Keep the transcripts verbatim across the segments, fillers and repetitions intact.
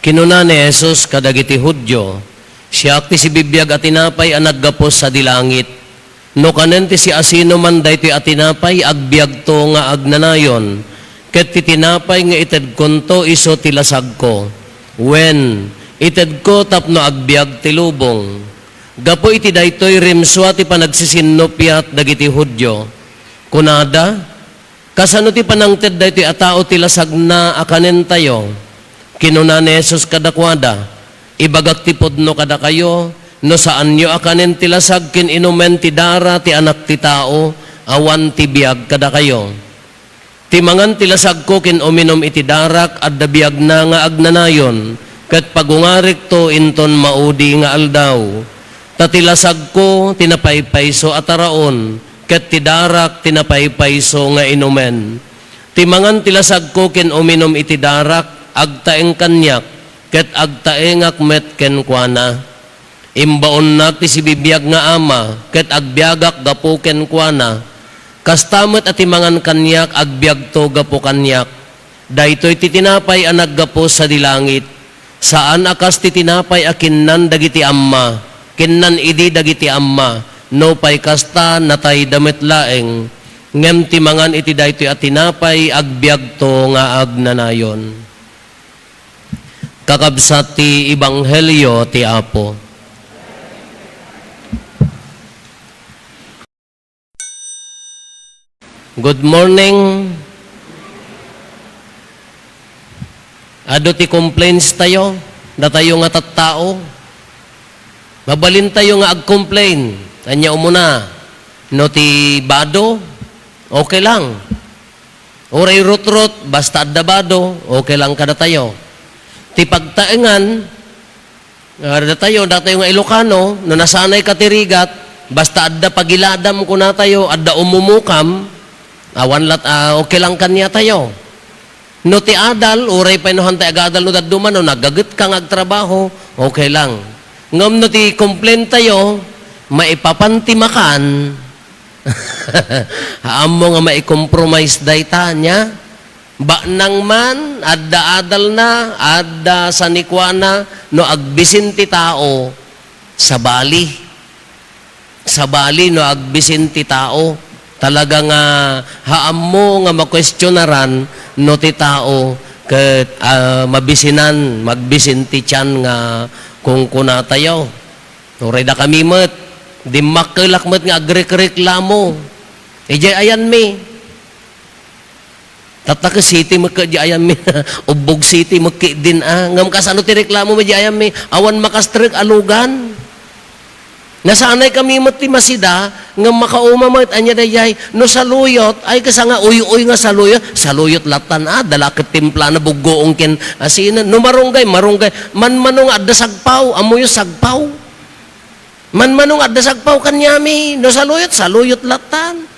Kinuna ni Jesus kadagiti Judio, "Siak ti sibibiag a tinapay a naggapu sadi langit. No kanen ti siasinoman daytoy a tinapay, agbiagto nga agnanayon, ket ti tinapay nga itedkonto isu ti lasagko. Wen, itedko tapno agbiag ti lubong." Gapu iti daytoy, rimsua ti panagsisinnuppiat dagiti Judio. Kunada, "Kasano ti panangted daytoy a tao ti lasagna a kanentayo?" Kinuna ni Jesus kadakuada, "Ibagak ti pudno kadakayo, no saanyo a kanen ti lasag ken inumen ti dara ti Anak ti Tao, awan ti biag kadakayo. Ti mangan ti lasagko ken uminum iti darak, adda biagna nga agnanayon, ket pagungarikto inton maudi nga aldaw. Ta ti lasagko ti napaypayso a taraon, ket ti darak ti napaypayso nga inumen. Ti mangan ti lasagko ken uminum iti darak, agtaeng kaniak, ket agtaengak met kenkuana. Imbaonnak ti sibibiag nga Ama, ket agbiagak gapu kenkuana. Kasta met a ti mangan kaniak, agbiagto gapu kaniak. Daytoy ti tinapay a naggapu sadi langit. Saan a kas ti tinapay a kinnan dagiti amma, kinnan idi dagiti amma, nupay kasta, natayda met laeng. Ngem ti mangan iti daytoy a tinapay, agbiagto nga agnanayon." Kakabsat ti Ebanghelio ti Apo. Good morning. Adu ti complaints tayo, datayo nga tattao. Mabalintayo nga ag-complain. Ania umuna, no ti bado, okay lang. Uray rutrot, basta adda bado, okay lang kadatayo. Ti pagtaengan, nga datayo, datayo nga Ilocano, no nasanay ka ti rigat, basta adda pagiladam, kunatayo, adda umumukam, awan lat-, ah, okay lang kaniatayo. No ti adal, uray pay no hantay agadal no dadduma, no nagaget ka nga agtrabaho, okay lang. Ngem no ti complain tayo, maipapan ti makan, ammo nga mai-compromise dayta, nia? Baknang man, adda adalna, adda sanikuana, no agbisin ti tao, sabali. Sabali no agbisin ti tao. Talaga nga haammo nga makuestionaran no ti tao ket, ah, mabisinan, magbisin ti tian nga kunkunatayo. Uray dakami met, dimmakkelak met nga agrekreklamo. Idiay ayanmi. Tatta ket city met ket di ayanmi, Ubbog City met ketdin a. Ngem kasano ti reklamo met di ayanmi? Awan makastrek a lugan. Nasanay kami met ti masida, ngem makauma met, ania daydiay? No saluyot, ay, kasa nga uy-uy nga saluyot, saluyot lattan a, dala ket timplana, buggoong ken asinen. No marunggay, marunggay. Manmano nga adda sagpaw, ammoyo sagpaw. Manmano nga adda sagpaw kaniami, no saluyot, saluyot lattan.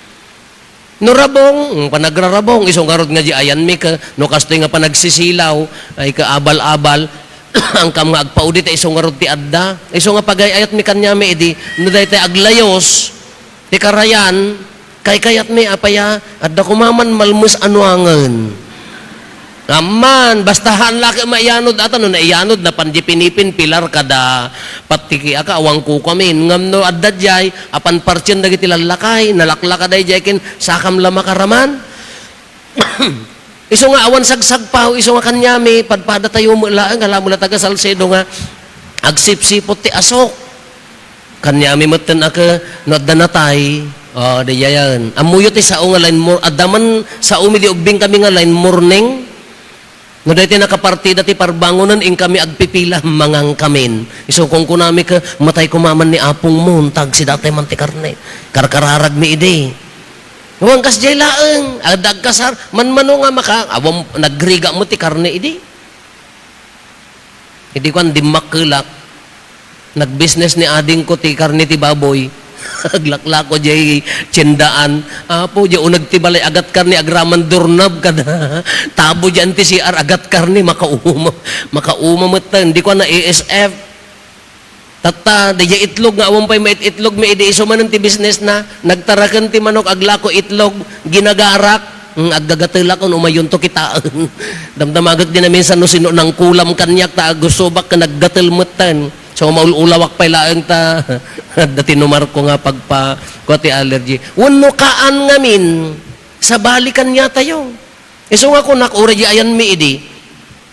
No rabong, mm, panagrarabong, isu ngarud nga di ayanmi ket no kastoy nga panagsisilaw, ay kaabal-abal, angkam nga agpaudi ta isu ngarud ti adda. Isu nga pagay-ayatmi kaniami idi, no daytoy aglayos ti karayan, kaykayatmi apay a, adda koma man malmes a nuangen. Amman, basta haan la ket maiyanod, ata no naiyanod, napan di pinipin, pilar kada patiki aka, awan kukuamin. Ngem no adda diay, apan partien dagiti lallakay, nalaklaka daydiay ken sakam la makaraman. Isu nga awan sagsagpaw, isu nga kaniami, padpada tayo met laeng, alam mo la taga Salcedo nga agsipsipot ti asok. Kaniami metten a ke-, no adda natay, o, di yayan. Ammoyo ti sao nga line mur-, adda man saomi di ubbing kami nga line morning. No daytoy nakapartida ti parbangonen, inkami agpipila, mangangkamin. Isu kunkunami ket, "Matay koma man ni apongmo, ta agsida tay man ti karne." Karkararagmi idi. Wen kasdiay laeng, adda agkasar, manmano nga maka-, awan, nagriga met ti karne idi. Idi kuan, dimmakkelak. Nagbisnes ni adingko ti karne ti baboy. Aglaklako diay tiendaan. Apo, diay uneg ti balay, agat karne, agraman doorknob kada. Tabo diay ti C R, agat karne, makauma. Makauma metten. Idi kuan, na-A S F. Tatta, daydiay itlog nga awan pay maitlog mi idi isu manen ti bisnesna. Nagtaraken ti manok, aglako itlog, ginagarak. Mm, aggagatelak, no, umayonto kitaen. Damdamagek di naminsan no sino nangkulam kaniak, ta agussobak ken aggatel metten. So, maul-ulawak pay laeng ta, adda tinumarko nga pagpa-, kua ti allergy. Wenno kaan ngamin, sabali kaniatayo. Isu nga kunak, uray di ayanmi idi.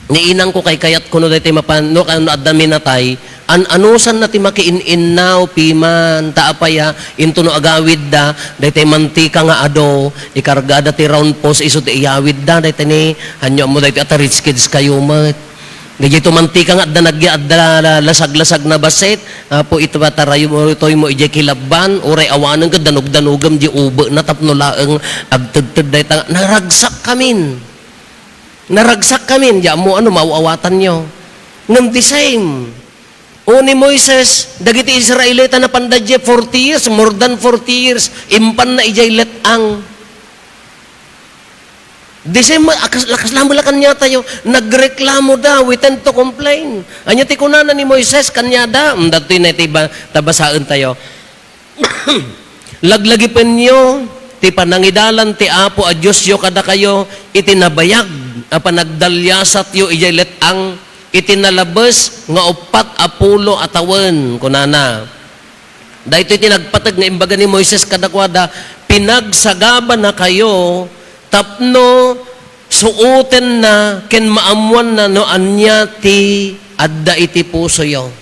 Ni inangko kaykayatko no daytoy mapan-, no, no adda minatay, an-anusanna ti makiin-innaw piman, ta apay a, into no agawidda, daytoy mantika nga adu, ikargada ti round post isu ti iyawidda, daytoy ni, hanyo ammo daytoy a ta rich kids kayo met. Daytoy mantika nga adda nagya-, adda la-, lasag-lasag na bassit, Apo, itwatarayo toy mo idiay kilabban, uray awanen ket danog-danogem di ubena tapno laeng agtedted dayta nga, naragsak kamin. Naragsak kamin, di ammo ano, maaw-awatanyo. Ngem the same. O ni Moises, dagiti Israelita napanda idiay forty years, more than forty years, impanna idiay let-ang. The same, akas-, lakas lamang la kaniatayo, nagreklamo da, we tend to complain. Ania ti kunana ni Moises kaniada? Hmm, datoy na iti ba-, ta basaentayo. Laglagipenyo ti panangidalan ti Apo a Diosyo kadakayo iti nabayag a panagdaliasatyo idiay let-ang, iti nalabes nga uppat a pulo a tawen, kunana. Daytoy ti nagpateg nga imbaga ni Moises kadakuada, "Pinagsagabanakayo tapno suotenna ken maammoanna no ania ti adda iti pusoyo."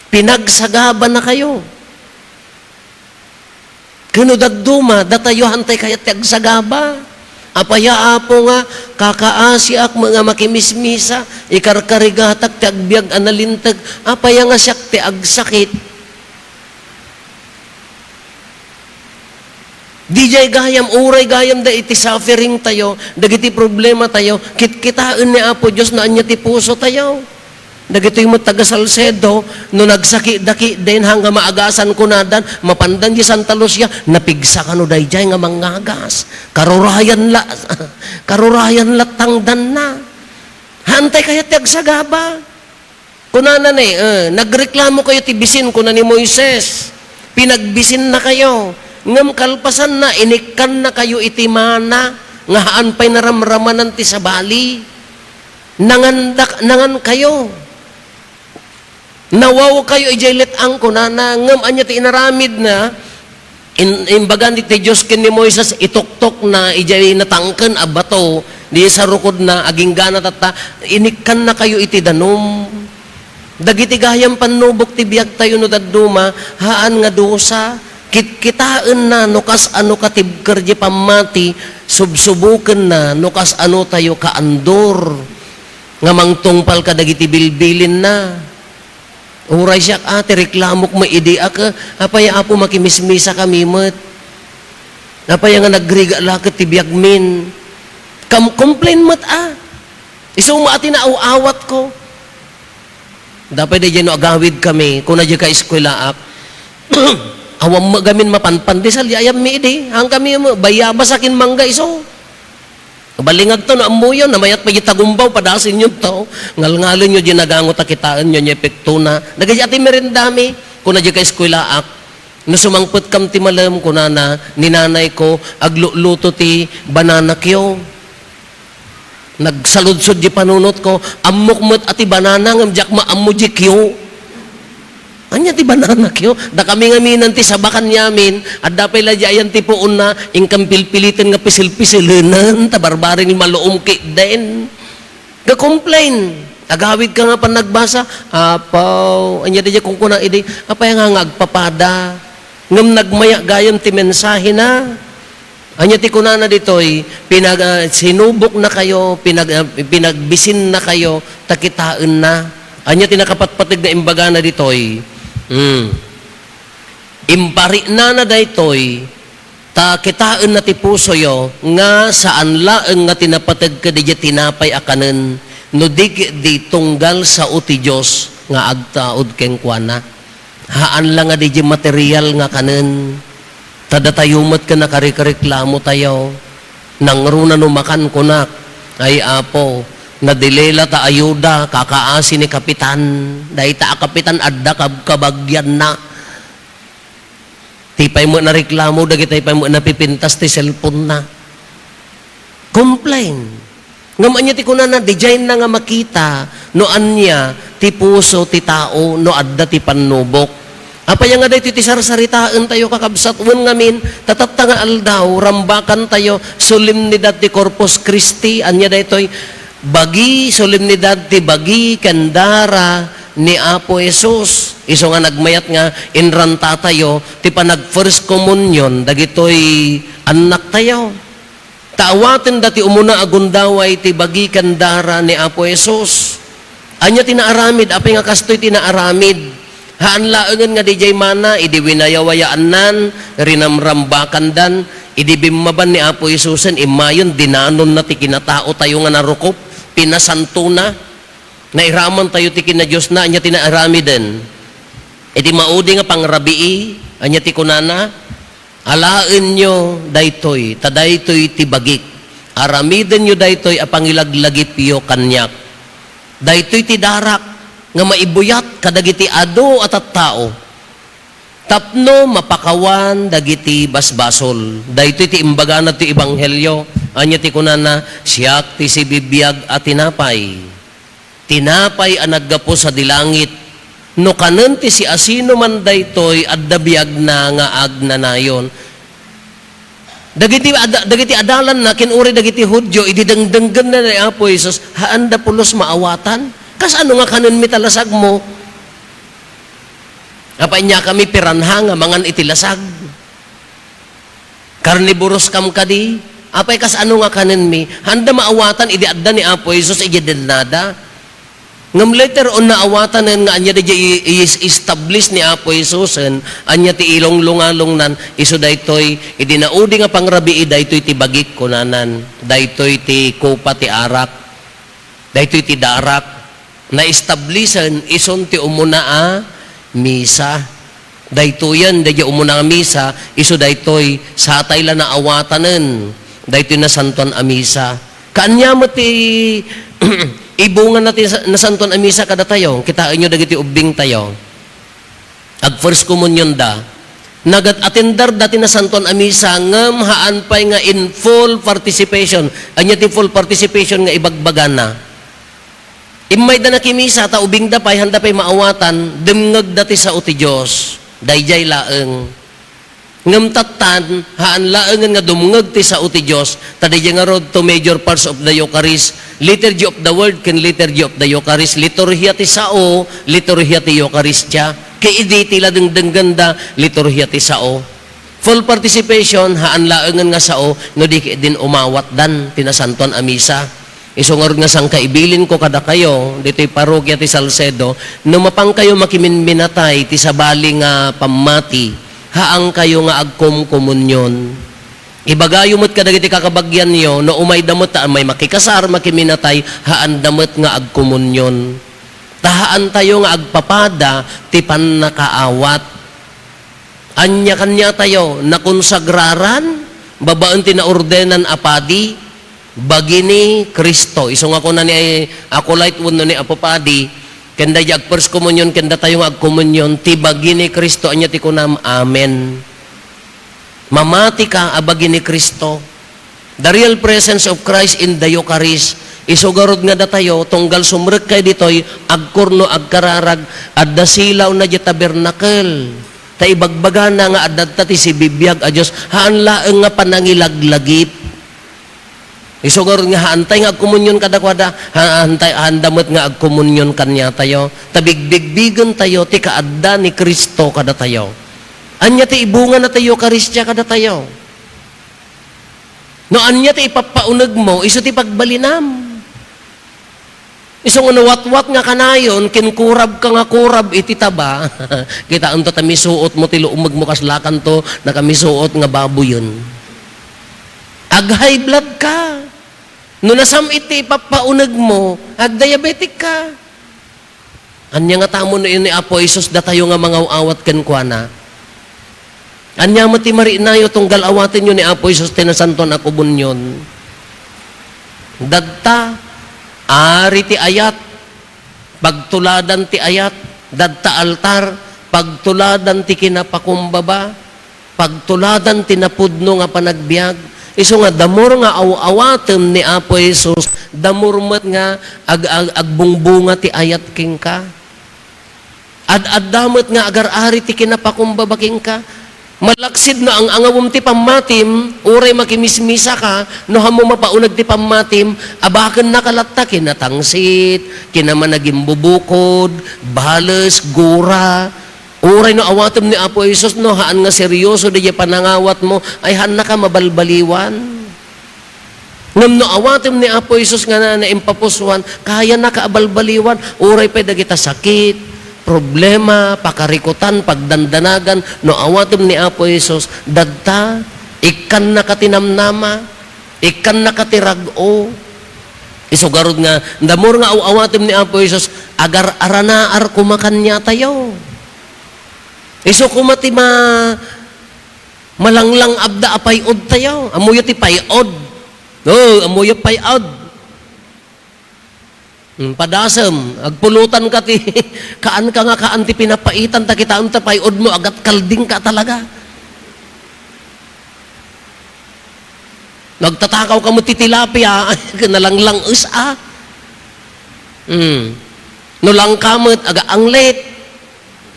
Pinagsagabanakayo. Ken no dadduma, datayo hantay kayat ti agsagaba. Apay a, Apo, nga kakaasiak met nga makimismisa, ikarkarigatak ti agbiag a nalinteg. Apay a nga siak ti agsakit? Didiay gayam, uray gayam da iti suffering tayo, dagiti problema tayo, kitkitaen ni Apo Dios no ania ti puso tayo. Dagitoy met taga Salcedo, no nagsakitda ketdin, haan nga maagasan kunadan, mapandan di Santa Lucia, napigsa kano daydiay nga mangagas. Karurayan la, karurayan la tangdanna. Haantay kayat ti agsagaba. Kunana ni, eh, "Nagreklamo kayo ti bisin," kuna ni Moises. "Pinagbisinnakayo. Ngem kalpasanna, inikkannakayo iti mana nga haan pay naramramanan ti sabali." Nangandak-, nangankayo. Nawawkayo idiay let-ang, kunana, ngem ania ti inaramidna? In-, imbaga ni ti Dios ken ni Moises, ituktokna idiay natangken a bato, di sarukodna, aginggana tatta, inikkannakayo iti danum. Dagiti gayam pannubok ti biagtayo no dadduma, haan nga dusa. Kitkitaenna no kasano katibker di pammati, subsubokenna no kasano tayo kaandur nga mangtungpal kadagiti bilbilinna. Uray siak, a, ti reklamok met idi a, ke-, apay, Apo, makimismisa kami met. Apay nga nagrigat la ket ti biagmin. Kam-, complain met, a. Isu met ti naaw-awatko. Dapay daydiay no agawid kami, kuna di ka eskwelaak. Awan met gamin mapanpandesal, di ayam mi idi. Haan kami met, bayabas a ken mangga isu. Balingagto no ammoyo, namayat pay di tagumbaw, padasenyo to. Ngalngalenyo di nagango ta kitaenyo ni epektona. Dagiti ati merendami, kuna di ka eskwelaak. No sumangpetkam ti malem, kunana, ni nanayko, agluluto ti banana cue. Nagsaludsod di panunotko, ammok met a ti banana, ngem diak maammo di cue. Ania ti banana cue? Dakami ngamin ti sabakan yamin, adda pay la di ayan ti puonna, inkan pilpiliten nga pisil-pisilenen, ta barbareng maluom ketdin. Ga-complain. Agawid ka nga panagbasa, "Apo, ania di kunkuna idi, apay nga nga agpapada?" Ngem nagmaya gayam ti mensahena. Ania ti kunana ditoy? Pinag-, ah, sinuboknakayo, pinag-, ah, pinagbisinnakayo, ta kitaenna. Ania ti nakapatpateg nga imbagana ditoy? Hmm. Impariknana daytoy, ta kitaenna ti pusoyo nga saan laeng nga ti napateg kadi tinapay a kanen, no di ketdi tunggal sao ti Dios nga agtaud kenkuana. Haan la nga di material nga kanen. Ta datayo met ken nakarikreklamotayo. Nangruna no makan kunak, "Ay, Apo, na-delay la ta ayuda, kakaasi ni Kapitan." Dayta a Kapitan, adda kab-, kabagianna. Ti pay met nareklamo, dagiti pay met napipintas ti cellphone-na. Complain. Ngem ania ti kunana, didiayna nga makita no ania ti puso ti tao no adda ti pannubok. Apay nga daytoy ti sarsaritaentayo, kakabsat, wen ngamin, ta tatta nga aldaw, rambakantayo, solemnidad ti Corpus Christi, ania daytoy? Bagi, solemnidad ti bagi ken dara ni Apo Jesus. Isu nga nagmayat nga inrantatayo ti panag-first communion dagitoy annaktayo. Ta awatenda ti umuna a gundaway ti bagi ken dara ni Apo Jesus. Ania ti naaramid? Apay nga kastoy ti naaramid? Haan laengen nga didiay mana, idi winayawayaannan, rinamrambakandan, idi bimmaban ni Apo Jesusen, immayon, dinanonna ti kinataotayo nga narukop, pinasantona. Nairamantayo ti kinadiosna, ania ti naaramiden? Iti maudi nga pangrabii, ania ti kunana? Alaenyo daytoy, ta daytoy ti bagik. Aramidenyo daytoy a pangilaglagipyo kaniak. Daytoy ti darak nga maibuyat kadagiti adu a tattao tapno mapakawan dagiti basbasol. Daytoy ti imbagana ti ebanghelio. Ania ti kunana? Siak ti sibibiag a tinapay. Tinapay a naggapu sadi langit. No kanen ti siasinoman daytoy, adda biagna nga agnanayon. Dagiti ad-, dagiti adalanna ken uray dagiti Judio, idi dengdenggenna ni Apo Jesus, haanda pulos maawatan. Kasano nga kanenmi ta lasagmo? Apay, ania kami piranha nga mangan iti lasag? Karniboros kam kadi? Apay, kasano nga kanenmi? Haanda maawatan idi adda ni Apo Jesus idiay dennada. Ngem later on, naawatanen nga ania daydiay i-, i-, establish ni Apo Jesusen, ania ti ilunglungalungnan, isu daytoy, idi naudi nga pangrabii, daytoy ti bagik, kunanan, daytoy ti kopa ti arak, daytoy ti darak, naestablisen isun ti umuna a misa. Daytoyen, daydiay umuna nga misa, isu daytoy, satay la naawatanen, daytoy nasantoan a misa. Kaanya met ti ibunganna ti sa-, nasantoan a misa kadatayo. Kitaenyo dagiti ubbingtayo. Ag-first communion da. Nagat-atender da ti nasantoan a misa, ngem haan pay nga in full participation. Ania ti full participation nga ibagbagana? Immayda nakimisa, ta ubingda pay, haanda pay maawatan, demngegda ti sao ti Dios. Daydiay laeng. Ngem tattan, haan laengen nga dumngeg ti sao ti Dios, ta daydiay ngarud two major parts of the Eucharist, Liturgy of the Word ken Liturgy of the Eucharist, liturhia ti sao, liturhia ti Eukaristia. Ket idi ti la dengdenggenda, liturhia ti sao. Full participation, haan laengen nga sao, no di ketdin umawatdan ti nasantoan a misa. Isu ngarud nga sangkaibilinko kadakayo, ditoy parokia ti Salcedo, no mapankayo makiminminatay ti sabali nga pammati, haankayo nga agkomkomunion. Ibagayo met kadagiti kakabagianyo, no umayda met ta may makikasar, makiminatay, haanda met nga agkomunion. Ta haantayo nga agpapada ti pannakaawat. Ania kaniatayo, nakonsagraran babaen ti naordenan a padi, bagi ni Cristo. Isu nga kuna ni Acolyte wenno ni Apo Padi, ken daydi ag-first communion, ken datayo nga agkomunion, ti bagi ni Cristo. Ania ti kunam? Amen. Mamatika a bagi ni Cristo. The real presence of Christ in the Eucharist. Isu garud nga datayo, tunggal sumrekkay ditoy, agkurno, agkararag, adda silawna diay tabernacle. Ta ibagbagana nga adda ti sibibiag a Dios, haan laeng nga panangilaglagip. Isu garud nga haantay nga agkomunion kadakuada, ha-, haantay, haanda met nga agkomunion kaniatayo. Ta bigbigbigentayo ti kaadda ni Cristo kadatayo. Ania ti ibungana ti Eukaristia kadatayo? No ania ti ipappaunegmo, isu ti pagbalinam. Isu nga nawatwat nga kanayon, kinkurabka nga kurab iti taba. Kitaento ta misuotmo ti lumegmo, kaslakanto nakamisuot nga baboyen. Ag-high blood ka. No nasam-it ti ipappaunegmo, agdiabetic ka. Ania nga tamon ni Apo Jesus datayo nga mangaw-awat kenkuana? Ania met ti marinayo tunggal awatenyo ni Apo Jesus ti Nasantoan a Komunion? Dadta, ari ti ayat, pagtuladan ti ayat, dadta altar, pagtuladan ti kinapakumbaba, pagtuladan ti napudno nga panagbiag, Isu nga, the more nga aw-awatem ni Apo Jesus, the more met nga ag-, ag-, agbungbunga ti ayat kenka. Ad-adda met nga agar-ari ti kinapakumbaba kenka. Malaksid no ang-angawem ti pammatim, uray makimismisaka, no hammo mapauneg ti pammatim, abakennaka latta kinatangsit, kinamanagimbubukod, bales, gura. Uray no awatem ni Apo Jesus, no haan nga seryoso daydiay panangawatmo, ay haannaka mabalbaliwan. Ngem no awatem ni Apo Jesus nga na, naimpapusuan, kayanaka a balbaliwan, uray pay dagita sakit, problema, pakarikutan, pagdandanagan, no awatem ni Apo Jesus, dadta, ikkannaka ti namnama, ikkannaka ti rag-o. Isu garud nga, the more nga aw-awatem ni Apo Jesus, agar-aranaar koma kaniatayo. Isu koma ti ma-, malanglang-abda a pay-odtayo. Ammoyo ti pay-od. No, ammoyo pay-od. Hmm, padasem, agpulutanka ti, kaanka nga kaan ti pinapaitan, ta kitaem ta pay-odmo, agatkaldingka talaga. Nagtatakawka met ti tilapia, nalanglang-es a. Hmm. No langka met, agaanglet.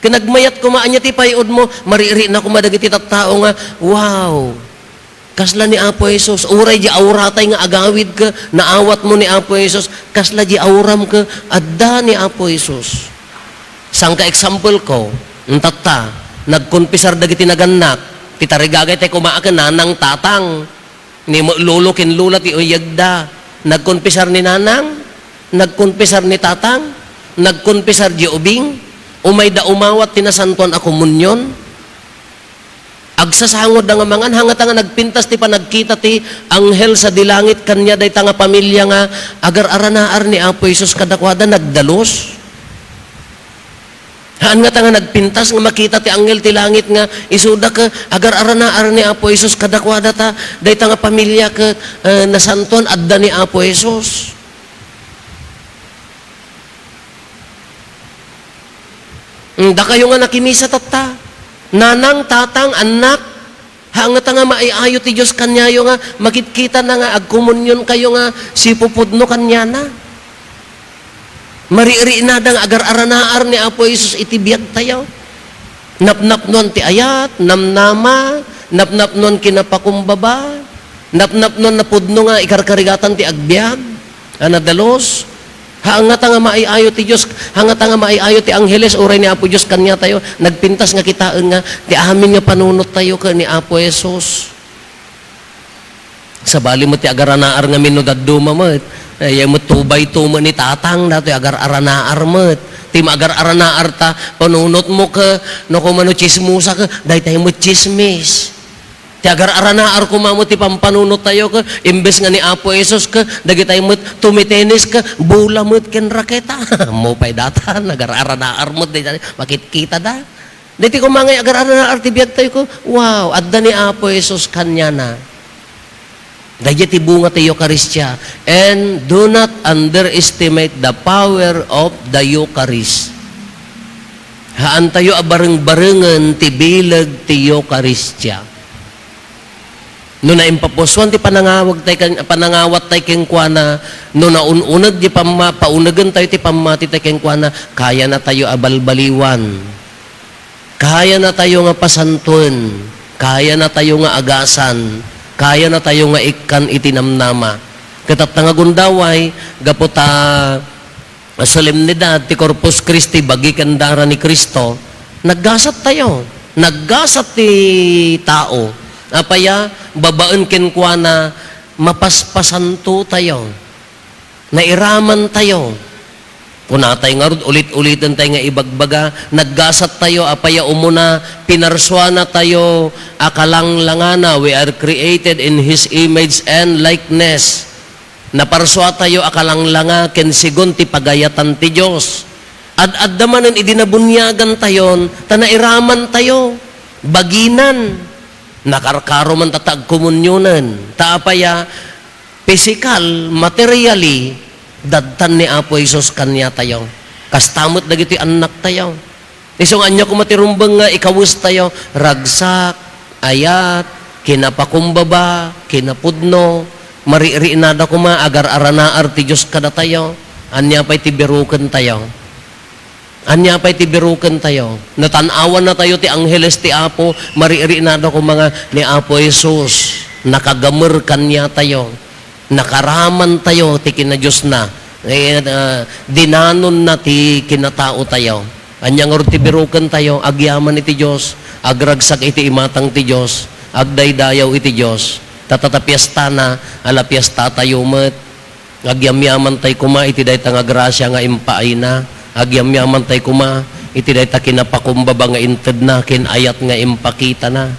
Ken agmayat koma, ania ti pay-odmo, maririina koma dagiti tattao nga, "Wow! Kasla ni Apo Jesus." Uray di auratay nga agawid ket naawatmo ni Apo Jesus, kasla di auram ket adda ni Apo Jesus. Sangka example ko, intatta, nagkonpisar dagiti nagannak, ti tarigagaytay koma ken nanang, tatang. Ni mo-, lolo ken lola ti uyegda. Nagkonpisar ni nanang, nagkonpisar ni tatang, nagkonpisar di ubing, umayda umawat ti nasantuan a komunion. Agsasangudda nga mangan, hangata nga nagpintas ti panagkita ti anghel sadi langit kaniada dayta nga pamilia nga agar-aranaar ni Apo Jesus kadakuada, nagdalus. Haan ngata nga nagpintas nga makita ti anghel ti langit nga isuda ket agar-aranaar ni Apo Jesus kadakuada ta dayta nga pamilia ket, eh, nasantuan adda ni Apo Jesus. Mm, dakayo nga nakimisa tatta, nanang, tatang, annak, Haan ngata nga maiayo ti Dios kaniayo nga makitkitana nga agkomunionkayo nga sipupudno kaniana. Maririinada nga agar-aranaar ni Apo Jesus iti biagtayo. Napnapnoan ti ayat, namnama, napnapnoan kinapakumbaba, napnapnoan napudno nga ikarkarigatan ti agbiag. A nadalus, haan ngata nga maiayo ti Dios, haan ngata nga maiayo ti angheles, uray ni Apo Dios kaniatayo, nagpintas nga kitaen nga ti amin nga panunottayo ken ni Apo Jesus. Sabali met ti agar-aranaar ngamin no dadduma met, ay, met two by two met ni tatang, datoy agar-aranaar met. Ti maagar-aranaar ta, panunotmo ket, no kumano tsismosa ket, daytay met tsismis. Ti agar-aranaar koma met ti pampanunottayo ket imbes nga ni Apo Jesus ket dagitay met tumitenis ket bola met ken raketa. Ammom pay dayta, nagar-aranaar met dayta, makitkitada. Daytoy koma nga agar-aranaar ti biagtayo ket, wow, adda ni Apo Jesus kaniana. Daydiay ti bunga ti Eukaristia. And do not underestimate the power of the Eucharist. Haantayo a bareng-barengen ti bileg ti Eukaristia. No naimpapusuan ti panangawagtay kan-, panangawattay kenkuana, no naun-uneg ti pamma-, paunegentayo ti pammatitayo kenkuana, kayanatayo a balbaliwan. Kayanatayo nga pasantoen, kayanatayo nga agasan, kayanatayo nga ikkan iti namnama. Ket ita nga gundaway, gapu ta solemnidad ti Corpus Christi, bagi ken dara ni Cristo, naggasattayo. Naggasat ti tao. Apay a, babaen kenkuana, mapaspasantotayo. Nairamantayo. Kunatay ngarud, ulit-ulitentayo nga ibagbaga, naggasattayo, apay a umuna, pinarsuanatayo a kalanglangana, we are created in His image and likeness. Naparsuatayo a kalanglanga ken segun ti pagayatan ti Dios. Ad-adda manen idi nabuniagantayon, ta nairamantayo. Baginan. Nakarkaro man ta, ta agkomunionen. Ta apay a, pisikal, materially, dadtan ni Apo Jesus kaniatayo. Kasta met dagiti annaktayo. Isu nga ania koma ti rumbeng nga ikawestayo, ragsak, ayat, Kinapakumbaba, kinapudno, mariknada koma, agar-aranaar ti Dios kadatayo. Ania pay ti birukentayo? Ania pay ti birukentayo? Natan-awannatayo ti angheles ti Apo, mariknada koma nga ni Apo Jesus, nakagamer kaniatayo. Nakaramantayo ti kinadiosna. Eh, ah, dinanonna ti kinataotayo. Ania ngarud ti birukentayo? Agyaman iti Dios, agragsak iti imatang ti Dios, agdaydayaw iti Dios. Ta, ta, ta piestana, ala piestatayo met. Agyamyamantay koma iti dayta nga grasia nga impaayna. Agyamyamantay koma iti dayta kinapakumbaba nga intedna ken ayat nga impakitana.